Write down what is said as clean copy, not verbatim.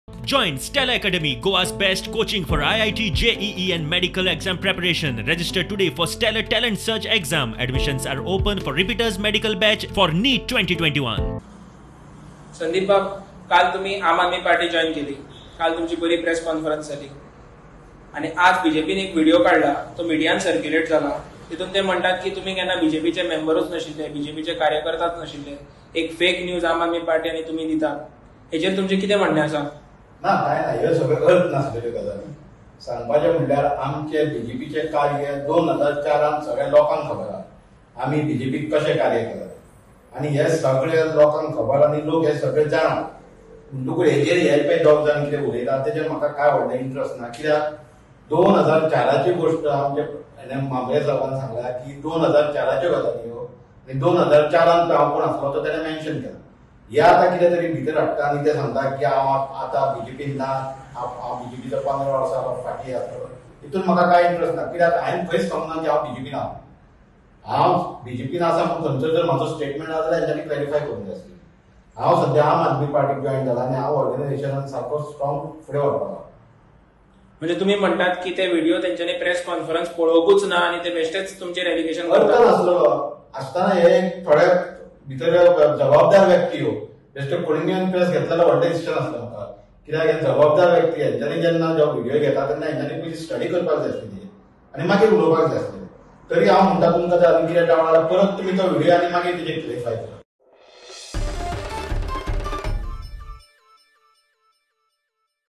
Join Stella Academy, Goa's best coaching for IIT, JEE and medical exam preparation. Register today for Stellar Talent Search exam. Admissions are open for repeaters medical batch for NEET 2021. Sandeep बाब, काल तुम्ही आम Aadmi party join केली, काल तुमची बरी press conference जाली आनी आज बीजेपीन एक व्हिडिओ काडला, तो मिडियान सर्क्युलेट जाला. तितून ते म्हणटात की तुम्ही केन्ना बीजेपीचे मेंबरूच नाशिल्ले, बीजेपीचे कार्यकर्ताच नाशिल्ले. एक फेक न्यूज आम आदमी पार्टी आनी तुमी दितात, हेजेर तुमचें कितें म्हणणें आसा? ना, काय ना, ह्यो सगळ्यो अर्थ नासलेल्यो गजाली. सांगपाचें म्हणल्यार आमचे बीजेपीचें कार्य 2004 सगळ्या लोकांक खबर आसा, आमी बीजेपीक कशें कार्य केलां आनी हे सगळे लोकांक खबर आनी लोक हे सगळे जाणा. म्हणटकूच हेजेर हे पळय दोग जाण कितें उलयता तेजेर म्हाका काय व्हडलें इंट्रस्ट ना. कित्याक 2004ची गोश्ट आमचे मामले साहेबान सांगला की 2004च्यो गजाली ह्यो आनी 2004 हांव कोण आसलो तो तेणें मेन्शन केला. हे आतां कितें तरी भितर हाडटा आनी ते सांगता की हांव आतां बीजेपीन ना, हांव बीजेपीचो 15 वर्सां फाटीं आसलो. हितून म्हाका कांय इंट्रस्ट ना, कित्याक हांवें खंयच सांगना की हांव बीजेपीन आहा. हांव बीजेपीन आसा म्हूण खंयचो जर म्हाजो स्टेटमेंट आसा जाल्यार हेंच्यांनी क्लॅरिफाय करूंक जाय आसली. हांव सद्या आम आदमी पार्टीक जॉयन जाला आनी हांव ऑर्गनायझेशनान सारको स्ट्रॉंग फुडें व्हरपाक. म्हणजे तुम्ही म्हणटात की ते व्हिडिओ तेंच्यांनी प्रेस कॉन्फरन्स पळोवंकूच ना आनी ते बेश्टेच तुमचेर एलिगेशन अर्थ नासलो आसतना हे थोडे भितर जबाबदार व्यक्ती ह्यो बेश्टे कोणीन प्रेस घेतलेलो व्हडलें दिसचें नासलें म्हाका. कित्याक हे जबाबदार व्यक्ती हेंच्यांनी जेन्ना जो व्हिडिओ घेता तेन्ना हेंच्यांनी पयलीं स्टडी करपाक जाय आसली आनी मागीर उलोवपाक जाय आसलें. तरी हांव म्हणटा तुमकां आनी कितें डावट आसल्यार परत तुमी तो व्हिडिओ आनी मागीर तेजेर क्लॅरिफाय करा.